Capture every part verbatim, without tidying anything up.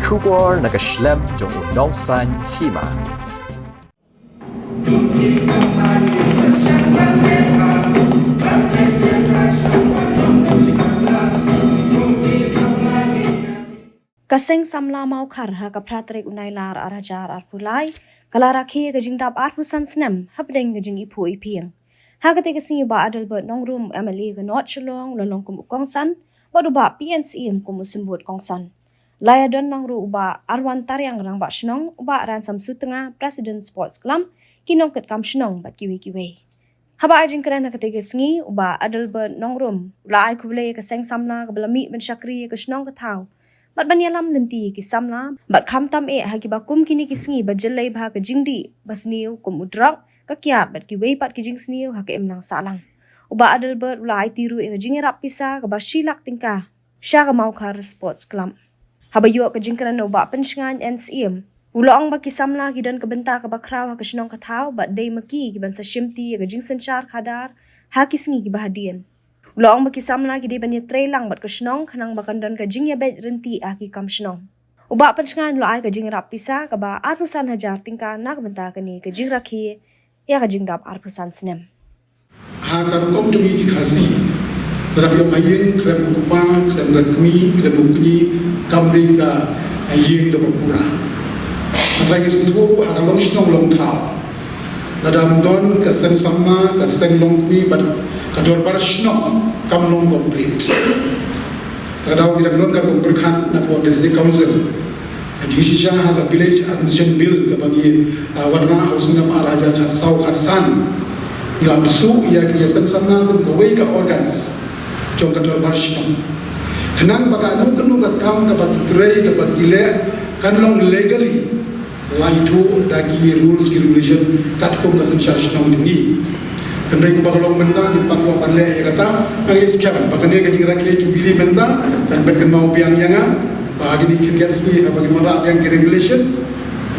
Khubor na ka shlem jong u nongsan hima. Ka Seng Samla Mawkhar ha ka phra tarik u Nailar ar hajar arphew lai ka la rakhe ka jingdap arphew san snem hapdeng ka jingiphuh iphieng. Ha kata ka sngi u Bah Adelbert Nongrum, M L A ka North Shillong, u la long kum u kongsan bad u Bah P N Syiem kum u symbud kongsan. La ïadon lang ruh u Bah Arwan Tariang, Rangbah Shnong, u Bah Ransom Sutnga, President Sports Club, ki nongkitkam shnong bad kiwei kiwei. Haba ai jingkren ha kata ka sngi, u Bah Adelbert Nongrum u la ai khublei ïa ka seng samla kaba la mih ban shakri ïa ka shnong ka thaw bad ban ïalam lynti ïa ki samla, bad khamtam eh ha kiba kum kine ki sngi ba jyllei bha ka jingdih ba sniew kum u drok, ka kiad bad kiwei pat ki jingsniew ha ka imlang sahlang. U Bah Adelbert u la aiti ruh ïa ka jingïarap pisa kaba shi lak tyngka sha ka Mawkhar Sports Club. Haba ïoh ka jingkren na u Bah Pynshngaiñ N Syiem, u la ong ba ki samla ki don ka bynta kaba khraw ha ka shnong ka thaw bad dei ma ki kiban sa shimti ïa ka jingsynshar khadar ha ki sngi kiba hadien. U la ong ba ki samla ki dei ban ïatreilang bad ka shnong khnang ba kan don ka jingïabeit ryntih ha ki kam shnong. U Bah Pynshngaiñ u la ai ka jingïarap pisa kaba arphew san hajar tyngka na ka bynta kane ka jingrakhe ïa ka jingdap arphew san snem. Ha ka rukom jong ngi ki Khasi, lada ïoh ka ïing, khlem u kpa, khlem ka kmie, khlem u kñi, kam dei ka ïing kaba pura. Hynrei ngi sngewthuh ba ha ka long shnong long thaw, lada ym don ka seng samla, ka seng longkmie bad ka dorbar shnong, kam long complete. Ka daw ngi dang long ka rukom pyrkhat na pdeng District Council. Ka jingshisha ha ka Village Administration Bill kaba ngi, ah, wanrah ha u snem ar hajar khatsaw khatsan, ngi la bsuh ïa ki ïa seng samla kum kawei ka organs jong ka dorbar shnong. Khnang ba kano kano ka kam kaba ki trei kaba ki leh kan long legally, la ithuh da ki rules ki regulation katkum ka synshar shnong jong ngi. Hynrei kumba ka long mynta ngim pat ïoh ban leh ïa kata, nga ngeit skhem ba kane ka jingrakhe Jubilee mynta kan pynkynmaw biang ïa nga ba ha kine ki khyndiat sngi haba ngin wanrah biang ki regulation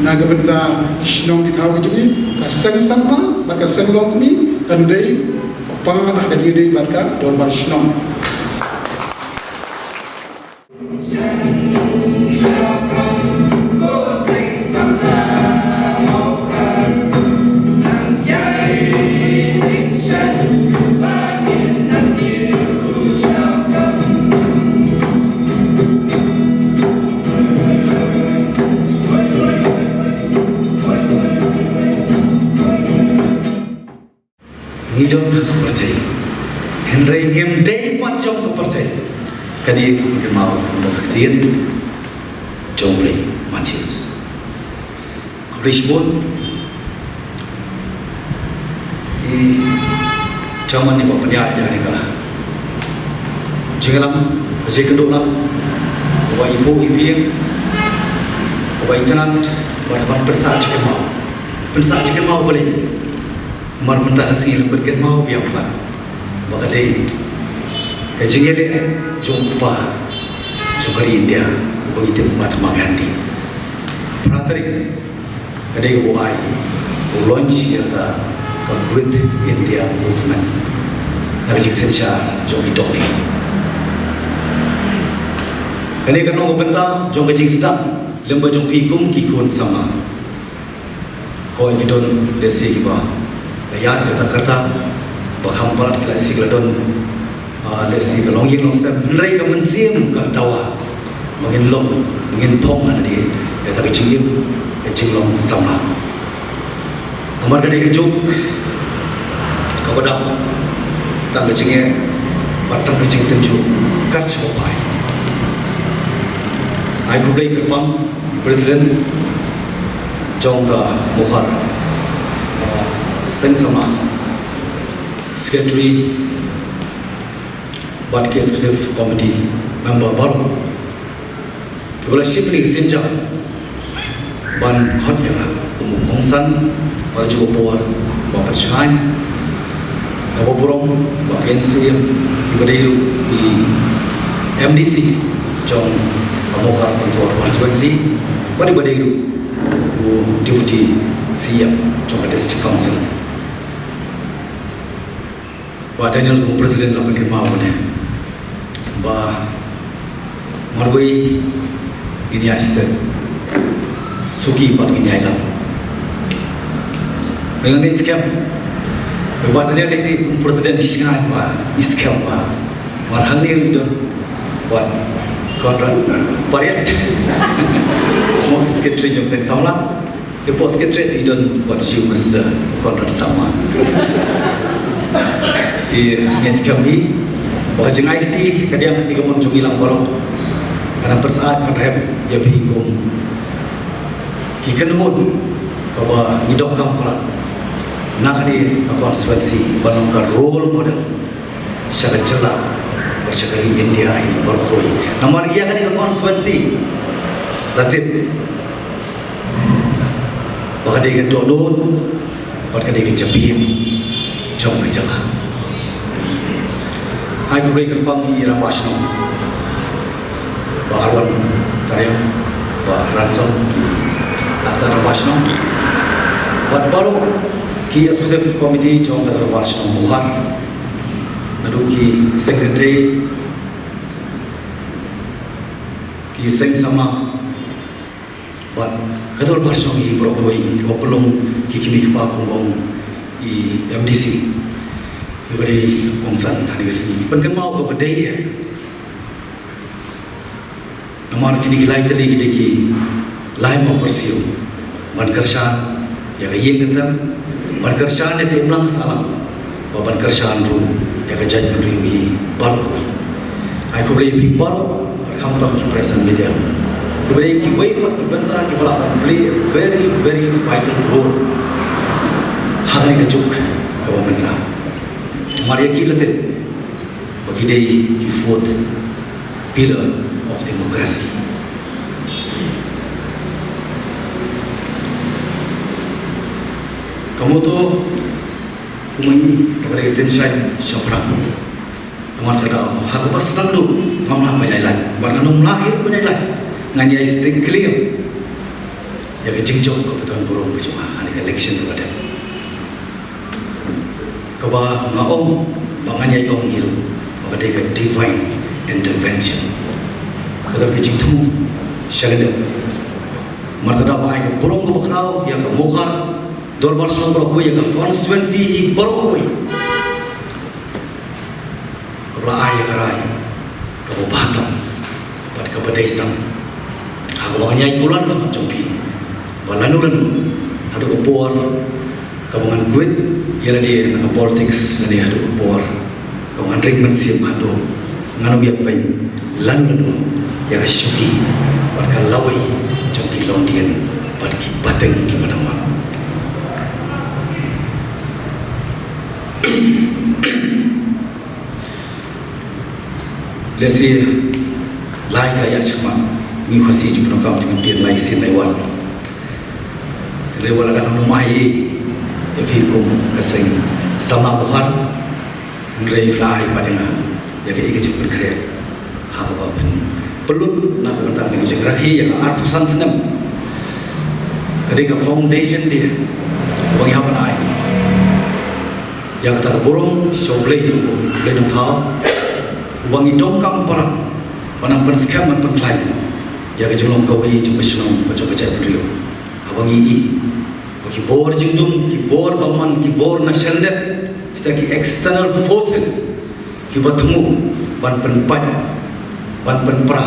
na ka bynta ki shnong ki thaw ki jong ngi, ka seng samla bad ka seng longkmie kan dei ka pang ha ka jingïadei bad ka dorbar shnong. Ngi don ha ka pyrthei, hynrei ngim dei pat jong ka pyrthei. Kane ka mut ka ktien jong u Blei, Mathaios. Khublei shibun ïa i chairman, i ba pynïaid ïa kane ka jingïalam, ka jingkynduh lang, uba ïa phuh ïa pyrshang, uba ïa tnat bad ban pynsah jingkynmaw, pynsah jingkynmaw balei. Namar mynta ka sngi la pynkynmaw biang pat ba ka dei ka jingïaleh jong u kpa jong ka ri India, uba ngi tip, Mahatma Gandhi. Phra tarik ka dei kaba u ai, u launch ïa kata ka Quit India Movement na ka jingsynshar jong ki dohlieh. Kane kan long ka bynta jong ka jingsdang lem bad jong phi kum ki khun samla. Ko ki don lehse kiba la ïaid ïa kata ka rta, ba kham palat ki lehse ki la don, ah, lehse ka longïing longsem, hynrei ka mynsiem ka dawa ba ngin long, ba ngin phong ha lade ïa kata ka jingim, ka jinglong samla. Namar ka dei ka juk kaba dap tang ka jingeh bad tang ka jingtynjuh kat shaba phai. Ai khublei kyrpang President jong ka Mawkhar, uh, Seng Samla, Secretary bad ki Executive Committee member baroh kiba la shim ïa ka sienjam ban khot ïa nga kum u kongsan, ba la ju por ba pynshai, kaba burom ba pynshai, kiba dei ruh i M D C jong ka Mawkhar Pynthor Constituency, bad kiba dei ruh u Deputy C M jong ka District Council. Bah Daniel kum u President la pynkynmaw mynne ba marwei Ngin ïa stet. Suki pat ngin ïa lam. Ngan ngin skhem. Ba tani lei ti president isngan ba iskhem ba. Mar hangne i don. Wat. Conrad. Pariat. Mo secretary jong seng samla. Te pok secretary i don wat Chief Minister Conrad Sangma. Te ngin skhem hi. Ba ka jngai kti ka diang kti ka mon jong i lang baroh. Ka nang pyrsa ka rem ïa phi kum ki kynhun kaba ngi donkam palat na kane ka constituency ban long ka role model sha ka jylla bad sha ka ri India hi baroh kawei. Namar ïa kane ka constituency la tip ba ka dei ka dohnud bad ka dei ka jabieng jong ka jylla. Ai khublei kyrpang ïa i rangbah shnong Bah Arwan Tariang, Bah Ransom, ki nasa rangbah shnong bad baroh ki executive committee jong ka rangbah shnong Mukhar, naduh ki secretary, ki seng samla bad ka dorbar shnong hi baroh kawei, kiba pynlong ki kmie ki kpa kum ong i M D C, iba dei kongsan ha kane ka sngi. Pynkynmaw kaba dei eh. Namar kine ki lai tylli ki dei ki lai mawpyrsiew ban kyrshan ïa ka ïing ka sem, ban kyrshan ïa ka imlang ka sahlang, bad ban kyrshan ruh ïa ka jaitbynriew hi baroh kawei. Ai khublei ïa phi baroh, khamtam ki press and media. Khublei kiwei pat ki bynta kiba lah ban play a very, very vital role ha kane ka juk kaba mynta. Namar ïa ki la tip ba ki dei ki fourth pillar of democracy. Ka motto kumne, kaba dei ka ktien shai shaphrang. Namar ka daw ha kaba sdang duh ngam lah ban ïai lait, bad ngan ym lah hi ruh ban ïai lait. Ngan ïai stay clear ïa ka jingjop kaba don burom ka jong nga ha kane ka election kaba dep. Kaba nga ong ba ngan ïai ong hi ruh ba ka dei ka divine intervention. Ka don ka jingthmu sha lade. Namar ka daw ba ai ka burom kaba khraw ïa ka Mukhar, dorbar shnong baroh kawei, ïa ka constituency hi baroh kawei. Kaba la ai ïa ka rai kaba bha tam bad kaba dei tam. Ha kaba ngan ïai kular ha khmat jong phi ba lano lano, haduh ka por kaba ngan quit ïa lade na ka politics lane haduh ka por kaba ngan ring mynsiem khadduh, ngan ym ïa peit lano lano ïa ka shuki bad ka lawei jong ki longdien bad ki pateng kiba nang wan. Lehse lai ka ïa shikmat, ngi Khasi ju pyndonkam te ngi tip lai sien lai wan. Te lai wan la ka nong mai ïa phi kum ka seng samla Mukhar, hynrei lai pat ïa nga ïa ka i ka jingpynkhreh ha kaba pynlut na ka bynta ka jingrakhe ïa ka arphew san snem. Ka dei ka foundation day ba ngi hap ban ai ïa kata ka burom sha U Blei, U Blei Nongthaw, uba ngi donkam palat ban nang pynskhem ban pynkhlaiñ ïa ka jinglong kawei jong ka shnong bad jong ka jaitbynriew. Haba ngi i ba ki bor jingdum, ki bor bymman, ki bor na shalyndet, kita ki external forces kiba thmu ban pynpait, ban pynpra,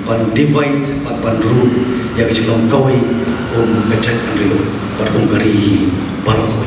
ban divide bad ban rule ïa ka jinglong kawei kum ka jaitbynriew bad kum ka ri baroh.